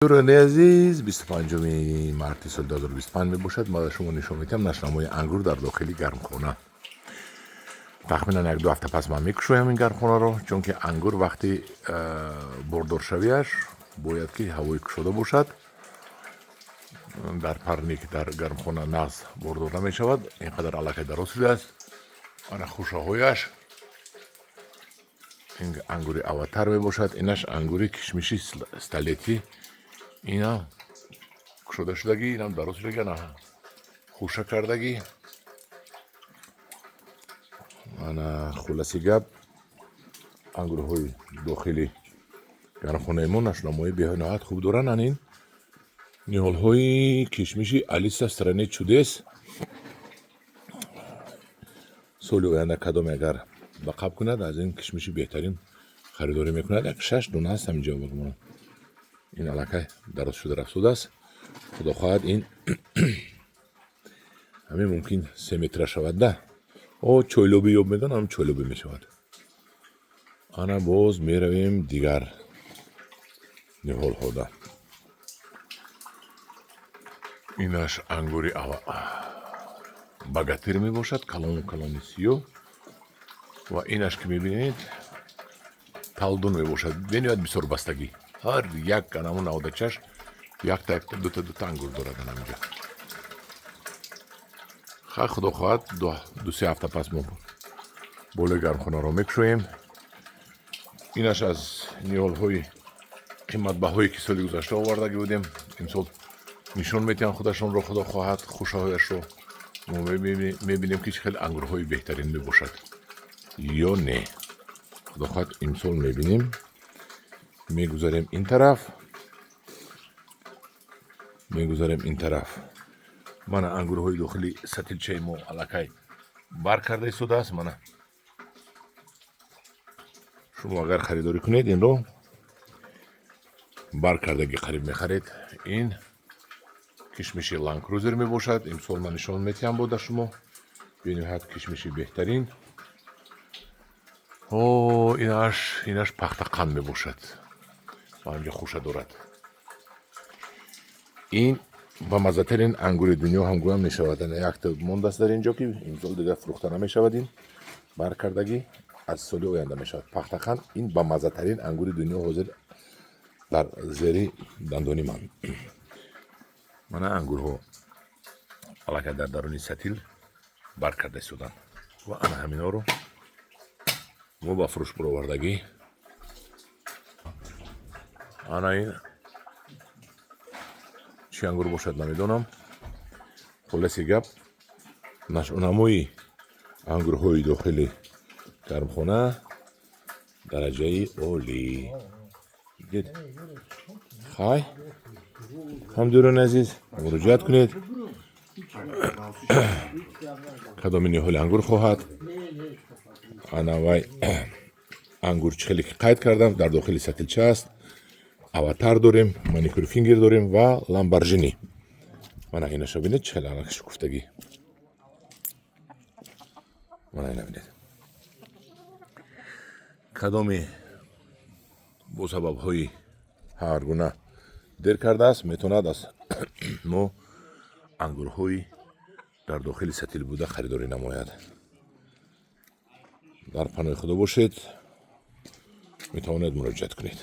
Дӯрони азиз, 25 марти соли 2025 мебошад. Ма ба шумо нишон медиҳам нашнамои ангур дар дохили гармхона. Тахминан 1-2 ҳафта пас ман мекушоям ин гармхонаро, чунки ангур вақти бордоршавиаш бояд ки ҳавои кушода бошад. Дар парник, дар гармхона нағз бордор намешавад. Ин қадар аллакай дароз шудааст. Ана хушаҳояш. Ин ангури Аватар мебошад. Инаш ангури кишмиши столетӣ. Инам кушода шудагӣ, инам дароз шудагӣ, ана хуша кардагӣ. Ана, хулоси гап, ангурҳои дохили гармхонаи мо нашунамои бениҳоят хуб доранд. Ан ин ниҳолҳои кишмиши Алиса в стране чудес. Соли оянда кадоме агар ба қаб кунад, аз ин кишмиши беҳтарин харидорӣ мекунад. Як шаш дона ҳаст ҳаминҷо. Ин аллакай дароз шуда рафтудааст. Худо хоҳад, ин ҳамин мумкин 3 метра шавад да. О, чойлобӣ ёб медон, ҳам чойлобӣ мешавад. Ана, боз меравем дигар ниҳолҳода. Инаш ангури Богатырь мебошад, калону калони сиёҳ. Ва инаш, ки мебинед, Талдун мебошад. Бениҳоят бисёр бастагӣ. Ҳар як анамун навдачаш якта якта, дута дута ангур дорад анаминҷа. Хай, худо хоҳад, 2-3 ҳафта пас мо болои гармхонаро мекушоем. Инаш аз ниҳолҳои қиматбаҳое, ки соли гузашта овардагӣ будем, имсол нишон медиҳанд худашонро. Худо хоҳад, хушаҳояшро мо мебинем, ки чӣ хел ангурҳои беҳтарин мебошад ё не. Худо хоҳад, имсол мебинем. Мегузарем ин тараф, мегузарем ин тараф. Мана, ангурҳои дохили сатилчаи мо аллакай бар карда истодааст. Мана, шумо агар харидорӣ кунед, инро бар кардагӣ қариб мехаред. Ин кишмиши Ланкрузер мебошад. Имсол ман нишон метиҳам бода шумо, бениҳоят кишмиши беҳтарин. О, инаш Пахтақанд мебошад, ҳамҷа хуша дорад. Ин ба маззатарин ангури дунё ҳам гӯям мешавад. Якта мондааст дар инҷо, ки имсол дигар фурӯхта намешавад. Ин баркардагӣ аз соли оянда мешавад. Пахтақанд, ин ба маззатарин ангури дунё ҳозир дар зери дандони ман. Мана, ангурҳо аллакай дар даруни сатил баркарда истоданд ва ана ҳаминҳоро мо ба фурӯш баровардагӣ. Ана, ин чӣ ангур бошад, намедонам. Хулоси гап, нашъунамои ангурҳои дохили гармхона дараҷаи олӣ дид. Хай, ҳамдӯрони азиз, муроҷиат кунед, кадоми ниҳоли ангур хоҳад. Ана вай ангур, чӣ хеле ки қайд кардам, дар дохили сатилча аст. Аватар дорем, Маникюр Фингер дорем ва Ламбаржини. Мана, инаша бинед, чӣ хеле аллакай шукуфтагӣ. Мана, ина бинед. Кадоми бо сабабҳои ҳар гуна дер кардааст, метавонад аз мо ангурҳои дар дохили сатил буда харидорӣ намояд. Дар паноҳи Худо бошед, метавонед муроҷиат кунед.